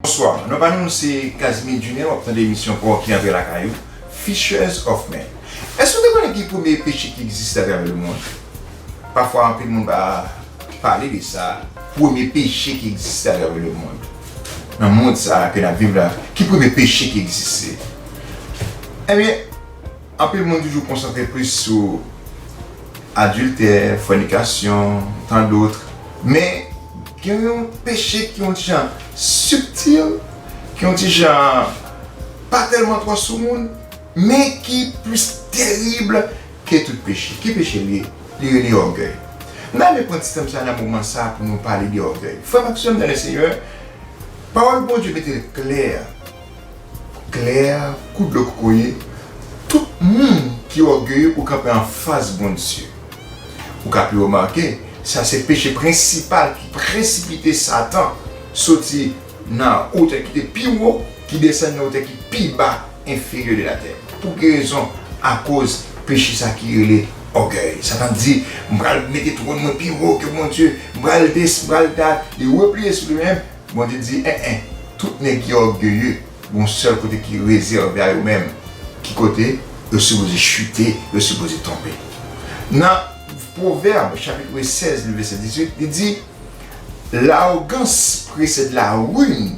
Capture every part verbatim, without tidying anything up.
Bonswa, non pa nou se Casimir Junior, w ap tande emisyon pa w ki antre lakay ou, Fishers of Men. Èske w te konnen ki premye peche ki egziste atravè lemonn? Pafwa, anpil moun pa pale de sa, premye peche ki egziste atravè lemonn. Nan mond sa a ke n ap viv la, ki premye peche ki egziste? Ebyen, anpil moun toujou konsantre plis sou adiltè, fònikasyon, tant d'autres. Men, gen yon peche ki yon ti jan sibtil, ki yon ti jan pa tèlman twò sou moun, men ki plis terib ke tout peche. Ki peche l ye? Li rele ògèy. M ta renmen pran ti tèm sa nan moman sa pou nou pale de ògèy. Frè m ak sè m nan Lesenyè, pawòl Bondye mete l klè, klè kou dlo kokoye. Tout moun ki ògeye ou kanpe anfas Bondye. Ou ka pi remake, sa se peche prensipal ki presipite Satan soti nan wotè ki te pi wo, ki desann nan wotè ki pi ba, enfirye de latè. Pou ki rezon? Akoz peche sa ki rele ògèy. Satan di, "M pral mete twòn mwen pi wo ke Bondye, m pral des, m pral dat." Li repliye sou li menm. Bondye di, "En, en, tout nèg ki ògeye, gon sèl kote ki rezève a yo menm." Ki kote? Yo sipoze chite, yo sipoze tonbe. Nan Pwovèb, chapit sèz, li vèsè dizuit, li di, "L'arrogance précède la ruine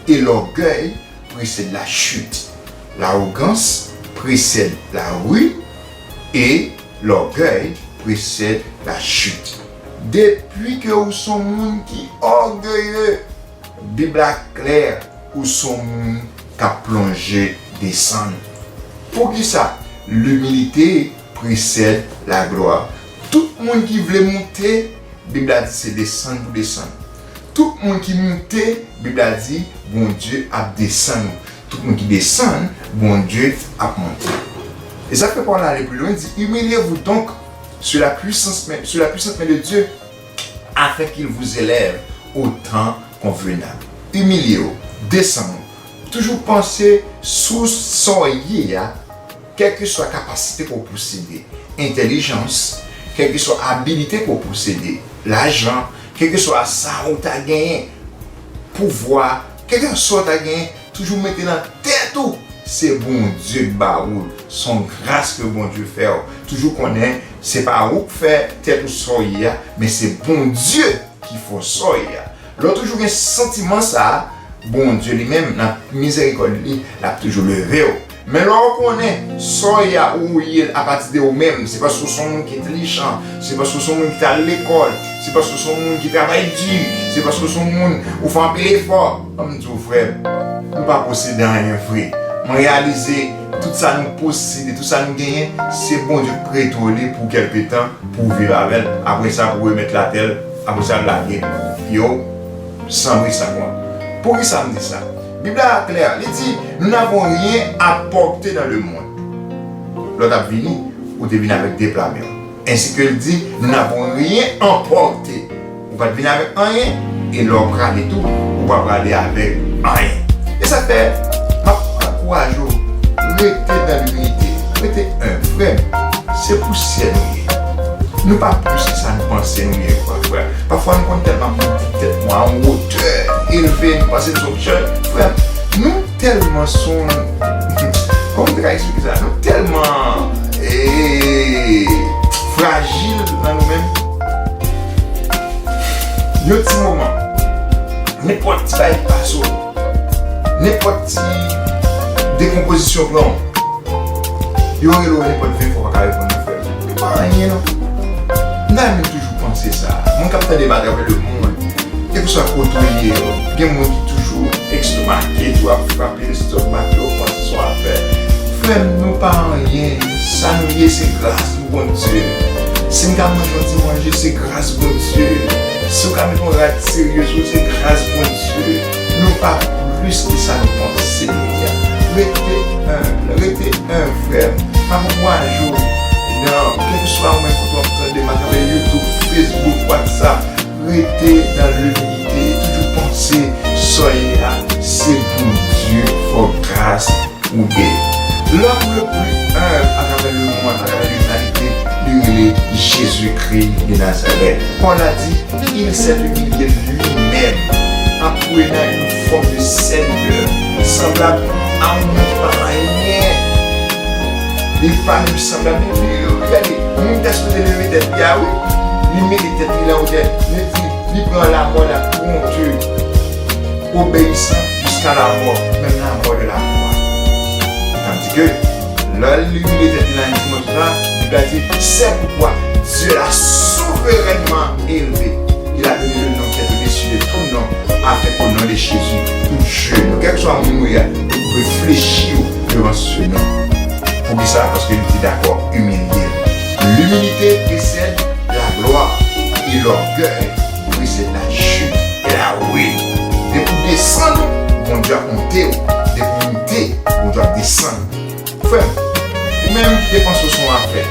et l'orgueil précède la chute." L'arrogance précède la ruine et l'orgueil précède la chute. Depi ke ou se yon moun ki ògeye, Bib la klè, ou se yon moun k ap plonje desann. Poukisa? L'humilité précède la gloire. Tout moun ki vle moute, Bib la di se desann pou desann. Tout moun ki moute, Bib la di, Bondye ap desann ou. Tout moun ki desann, Bondye ap monte. E sa fè pawòl la ale pi lwen, di, "Humiliez-vous donc sous la puissance, sous la puissante main de Dieu, afin qu'il vous élève au temps convenable." Imilye w, desann ou. Toujou panse sou sa w ye a, kèlkeswa kapasite ke w posede, entèlijans, kèlkeswa abilite ke w posede, lajan, kèlkeswa sa ou ta genyen, pouvwa, kèlkeswa w ta genyen, toujou mete nan tèt ou, se Bondye k ba ou l, se yon gras ke Bondye fè w. Toujou konnen, se pa ou k fè tèt ou sa w ye a, men se Bondye ki fè w sa w ye a. Lè w toujou gen santiman sa a, Bondye li menm, nan mizèrikòd li, l ap toujou leve w. Men lè w konnen sa w ye a, ou ye l apati de ou menm, se paske w se yon moun ki entèlijan, se paske w se yon moun ki t al lekòl, se paske w se yon moun ki travay di, se paske w se yon moun ou fè anpil efò, ban m di w, frè m, nou pa posede anyen vre. Mwen reyalize tout sa nou posede, tout sa nou genyen, se Bondye k prete w li pou kèlke tan, pou w viv avè l. Apre sa, pou w remèt l atè l, apre sa, l lage pye w san bri san kont. Poukisa m di sa? Bib la klè, li di, "Nous n'avons rien à porter dans le monde." Lè w t ap vini, ou te vin avèk de pla men w. Ensi ke l di, "Nous n'avons rien emporté." Ou pa t vin avèk anyen, e lè w prale tou, ou pa prale avèk anyen. E sa fè, m ap ankouraje w, rete dans l'humilité, rete enb, frè m, se pousyè nou ye. Nou pa plis ke sa nou panse nou ye, frè. Pafwa nou konn tèlman monte tèt nou a yon wotè elve, nou panse nou se yon jèn, frè m, nou tèlman se yon, kòman m te ka eksplike sa? Nou tèlman, eh, frajil nan nou menm. Yon ti moman, nenpòt ti bagay pase w, nenpòt ti dekonpozisyon pran w, yo rele w nenpòt ven fwa w pa ka reponn yo, frè m. Yo pa anyen, non. M ta renmen toujou panse sa. Moun k ap tande m atravè lemonn, kèlkeswa kote w ye, gen moun ki toujou estomake, tou ap frape lestomak yo, panse se yon afè. Frè m, nou pa anyen. Sa nou ye, se gras pou Bondye. Si m ka manje yon ti manje, se gras Bondye. Si w ka met yon rad serye sou ou, se gras Bondye. Nou pa plis ke sa nou panse nou ye a. Rete enb, rete enb, frè m. M ap ankouraje w nan, kèlkeswa mwen kote w ap tande m atravè YouTube, Facebook, WhatsApp, rete dans l'humilité. Toujou panse sa w ye a, se Bondye k fè w gras ou ye. L'homme le plus humble à travers le monde, à travers l'humanité, li rele Jésus-Christ de Nazareth. Pòl la di, il s'est humilié lui-même en prenant une kòm de sèvitè, sanblab a yon moun ki pa anyen. Li pa menm sanblab, li, li, gade, moun ki ta sipoze leve tèt li a, wi, li mete tèt li la wotè, li di, li pran lamò la pou onte, obeyisan jiska lamò, menm lamò de lakwa. Tandis que, lè l imilye tèt li nan dimanch la, Bib la di, c'est pourquoi Dieu l'a souverainement élevé, il a donné le nom qui est au-dessus de tout nom, afin qu'au nom de Jésus, tout genou, kèlkeswa moun ou ye a, reflechi w devan ce nom. Poukisa? Paske li te dakò imilye l. L'humilité précède la gloire et l'orgueil précède la chute et la ruine. Depi w desann ou, Bondye ap monte w. Depi w monte, Bondye ap desann ou. Frè m, ou menm ki te panse w se yon afè,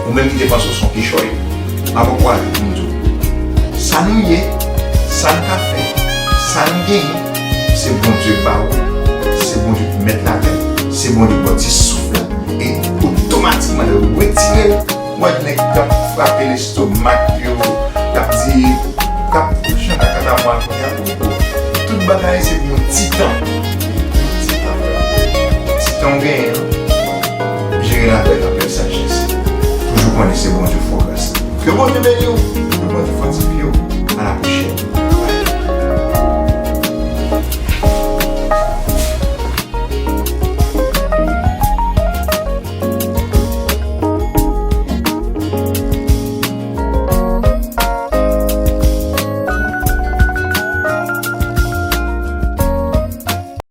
ou menm ki te panse w se yon kichòy, m ap ankouraje w pou m di w, sa nou ye, sa n ka fè, sa n genyen, se Bondye k ba ou, se Bondye k mèt latè, se Bondye k ba w ti souf la, e otomatikman lè w retire l, w wè nèg k ap frape lestomak yo, k ap di, k ap chante ak katamwa kounye a, pou tout bagay se pou yon ti tan. Ti tan, frè. Ti tan w genyen an, jere l avèk anpil sajès. Toujou konnen se Bondye k fè w gras. Ke Bondye beni w, ke Bondye fòtifye w. A la pwochèn.